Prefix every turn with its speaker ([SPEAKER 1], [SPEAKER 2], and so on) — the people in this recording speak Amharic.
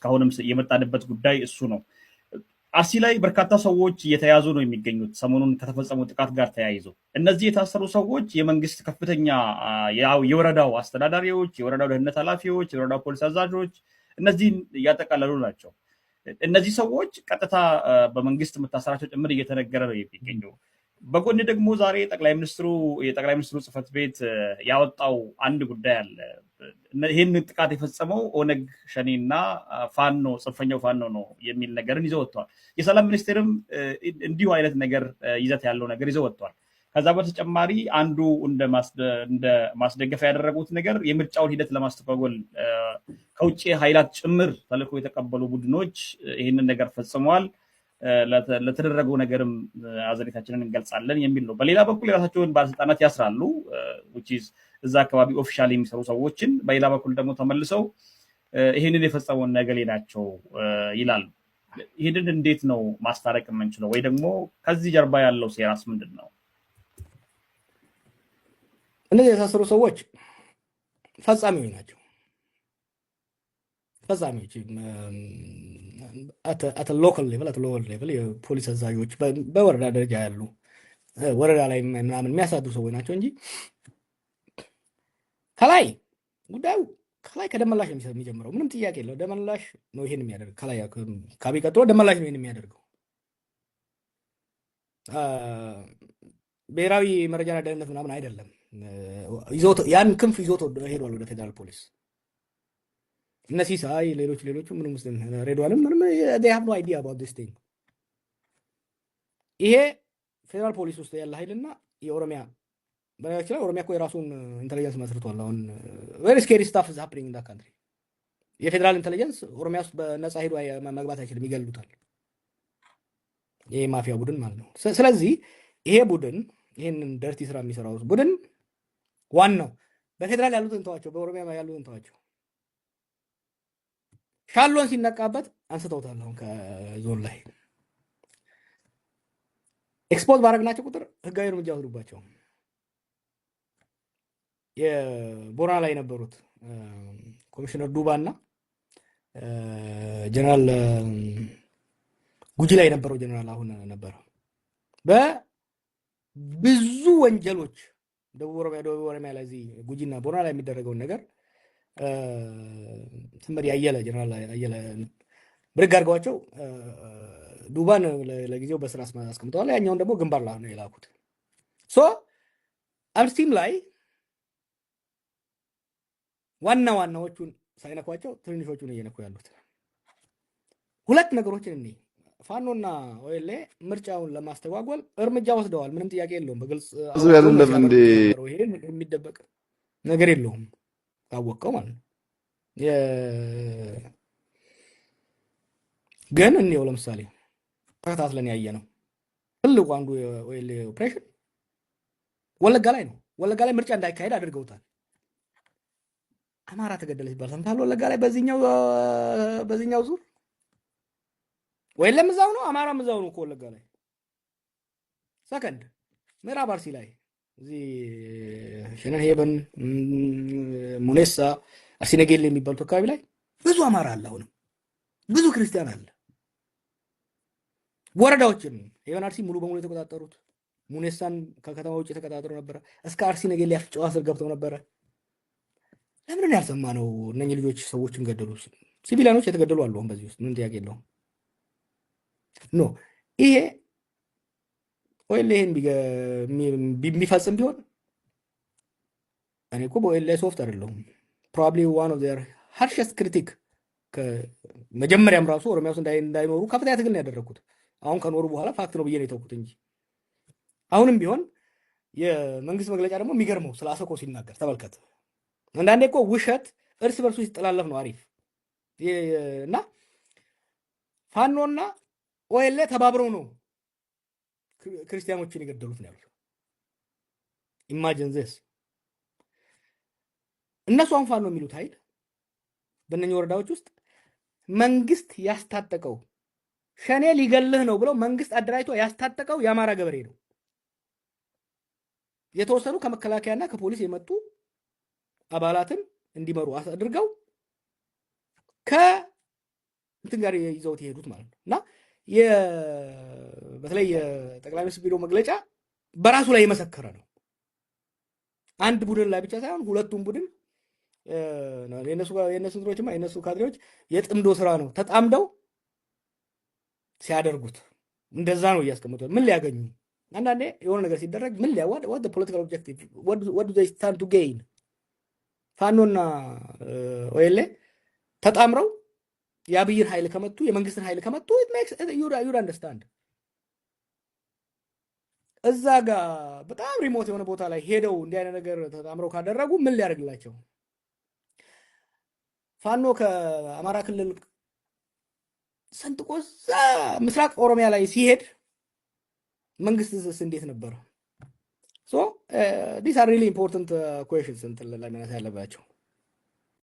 [SPEAKER 1] እስካሁንም የመጣንበት ጉዳይ እሱ ነው። አርሲ ላይ በርካታ ሰዎች እየተያዙ ነው የሚገኙት ሰሞኑን ከተፈጸመው ጥቃት ጋር ተያይዞ። እነዚህ የታሰሩ ሰዎች የመንግስት ከፍተኛ የወረዳው አስተዳዳሪዎች፣ የወረዳው ደህንነት ኃላፊዎች፣ የወረዳው ፖሊስ አዛዦች እነዚህን እያጠቃለሉ ናቸው። እነዚህ ሰዎች ቀጥታ በመንግስት መታሰራቸው ጭምር እየተነገረ ነው የሚገኘው። በጎን ደግሞ ዛሬ የጠቅላይ ሚኒስትሩ ጽሕፈት ቤት ያወጣው አንድ ጉዳይ አለ። ይህንን ጥቃት የፈጸመው ኦነግ ሸኔና ፋኖ፣ ጽንፈኛው ፋኖ ነው የሚል ነገርን ይዘው ወጥተዋል። የሰላም ሚኒስቴርም እንዲሁ አይነት ነገር ይዘት ያለው ነገር ይዘው ወጥተዋል። ከዛ በተጨማሪ አንዱ እንደ ማስደገፊያ ያደረጉት ነገር የምርጫውን ሂደት ለማስተጓጎል ከውጭ ኃይላት ጭምር ተልዕኮ የተቀበሉ ቡድኖች ይህንን ነገር ፈጽመዋል፣ ለተደረገው ነገርም አዘኔታችንን እንገልጻለን የሚል ነው። በሌላ በኩል የራሳቸውን ባለስልጣናት ያስራሉ፣ which is እዛ አካባቢ official የሚሰሩ ሰዎችን። በሌላ በኩል ደግሞ ተመልሰው ይህንን የፈጸመውን ነገሌ ናቸው ይላሉ። ይህንን እንዴት ነው ማስታረቅ የምንችለው? ወይ ደግሞ ከዚህ ጀርባ ያለው ሴራስ ምንድን ነው?
[SPEAKER 2] እነዚህ የታሰሩ ሰዎች ፈጻሚዎች ናቸው። ፈጻሚዎች at local level የፖሊስ አዛዦች፣ በወረዳ ደረጃ ያሉ፣ ወረዳ ላይ ምናምን የሚያሳድሩ ሰዎች ናቸው እንጂ ከላይ ጉዳዩ ከላይ ከደመላሽ ነው የሚጀምረው። ምንም ጥያቄ የለው። ደመላሽ ነው ይሄን የሚያደርገው። ከላይ ከአብይ ቀጥሎ ደመላሽ ነው ይሄን የሚያደርገው። ብሔራዊ መረጃና ደህንነት ምናምን አይደለም። ያን ክንፍ ይዞት ሄዷል ወደ ፌዴራል ፖሊስ። እነ ሲሳይ፣ ሌሎች ሌሎቹ ምንም ውስጥ ሬድዋንም ምንም they have no idea about this thing። ይሄ ፌዴራል ፖሊስ ውስጥ ያለ ኃይልና የኦሮሚያ፣ በነገራችን ላይ ኦሮሚያ እኮ የራሱን intelligence መስርቷል። አሁን very scary stuff is happening in that country። የፌዴራል intelligence ኦሮሚያ ውስጥ በነፃ ሄዶ መግባት አይችልም፣ ይገሉታል። ይሄ ማፊያ ቡድን ማለት ነው። ስለዚህ ይሄ ቡድን፣ ይሄንን dirty ስራ የሚሰራው ቡድን ዋናው በፌዴራል ያሉትን ተዋቸው፣ በኦሮሚያ ያሉትን ተዋቸው። ሻሎን ሲነቃበት አንስተውታል። አሁን ከዞን ላይ expose ባደረግናቸው ቁጥር ህጋዊ እርምጃ ወስዱባቸው። የቦረና ላይ የነበሩት ኮሚሽነር ዱባ እና ጀነራል፣ ጉጂ ላይ የነበረው ጀነራል አሁን ነበረ፣ በብዙ ወንጀሎች ደቡብ ኦሮሚያ ላይ፣ እዚህ ጉጂና ቦረና ላይ የሚደረገውን ነገር ስመድ አየለ፣ ጀነራል አየለ ብድግ አድርገዋቸው ዱባን ለጊዜው በስራ አስቀምጠዋል። ያኛውን ደግሞ ግንባር ላይ ነው የላኩት። So አርሲም ላይ ዋና ዋናዎቹን ሳይነኳቸው ትንንሾቹን እየነኩ ያሉት። ሁለት ነገሮችን እኔ ፋኖና ኦኤልኤ ምርጫውን ለማስተጓጎል እርምጃ ወስደዋል። ምንም ጥያቄ የለውም። በግልጽ
[SPEAKER 3] ህዝብ አይደለም እንዴ?
[SPEAKER 2] ይሄ የሚደበቅ ነገር የለውም። ካወቀው ማለት ነው። ግን እንየው፣ ለምሳሌ ተከታትለን ያየ ነው ትልቁ አንዱ የኦኤልኤ ኦፕሬሽን ወለጋ ላይ ነው። ወለጋ ላይ ምርጫ እንዳይካሄድ አድርገውታል። አማራ ተገደለ ሲባል ሰምተሃል? ወለጋ ላይ በዚህኛው ዙር ወይለም እዛው ነው፣ አማራም እዛው ነው እኮ ወለጋ ላይ። ሰከንድ ምዕራብ አርሲ ላይ እዚህ ሸነን ሄበን፣ ሙኔሳ፣ አርሲ ነገሌ የሚባሉት አካባቢ ላይ ብዙ አማራ አለ። አሁንም ብዙ ክርስቲያን አለ። ወረዳዎችን ሄበን አርሲ ሙሉ በሙሉ የተቆጣጠሩት፣ ሙኔሳን ከከተማ ውጭ የተቆጣጠሩ ነበረ። እስከ አርሲ ነገሌ አፍጫዋ ስር ገብተው ነበረ። ለምንድን ያልሰማ ነው? እነኚህ ልጆች ሰዎችን ገደሉ። Civilian ኖች የተገደሉ አሉ። አሁን በዚህ ውስጥ ምን ጥያቄ የለውም። No፣ ይሄ ኦኤልኤ ይሄን የሚፈጽም ቢሆን እኔ እኮ በኦኤልኤ soft አይደለሁም። Probably one of their harshest critic። መጀመሪያም ራሱ ኦሮሚያ ውስጥ እንዳይኖሩ ከፍተኛ ትግል ነው ያደረግኩት። አሁን ከኖሩ በኋላ fact ነው ብዬ ነው የተውኩት እንጂ አሁንም ቢሆን የመንግስት መግለጫ ደግሞ የሚገርመው ስለ አሰኮ ሲናገር ተመልከት። አንዳንዴ እኮ ውሸት እርስ በርሱ ሲጠላለፍ ነው አሪፍ። እና ፋኖና ኦኤልኤ ተባብረው ነው ክርስቲያኖችን የገደሉት ነው ያሉት። Imagine this። እነሱ አሁን ፋኖ የሚሉት ኃይል በእነኚህ ወረዳዎች ውስጥ መንግስት ያስታጠቀው፣ ሸኔ ሊገልህ ነው ብለው መንግስት አደራጅቶ ያስታጠቀው የአማራ ገበሬ ነው። የተወሰኑ ከመከላከያና ከፖሊስ የመጡ አባላትን እንዲመሩ አድርገው እንትን ጋር ይዘውት የሄዱት ማለት ነው። እና በተለይ የጠቅላይ ሚኒስትር ቢሮ መግለጫ በራሱ ላይ የመሰከረ ነው። አንድ ቡድን ላይ ብቻ ሳይሆን ሁለቱም ቡድን፣ የነሱ እንትኖችማ፣ የነሱ ካድሬዎች የጥምዶ ስራ ነው ተጣምደው ሲያደርጉት እንደዛ ነው እያስቀምጡ። ምን ሊያገኙ? አንዳንዴ የሆነ ነገር ሲደረግ ምን ሊያ what political objective, what do they stand to gain? ፋኖና OLA ተጣምረው የአብይን ኃይል ከመቱ፣ የመንግስትን ኃይል ከመቱ you'd understand። እዛ ጋር በጣም remote የሆነ ቦታ ላይ ሄደው እንዲህ አይነት ነገር ተጣምረው ካደረጉ ምን ሊያደርግላቸው? ፋኖ ከአማራ ክልል ሰንጥቆ እዛ ምስራቅ ኦሮሚያ ላይ ሲሄድ መንግስትስ እንዴት ነበረ? So these are really important questions እንትን ላይ መነሳት ያለባቸው።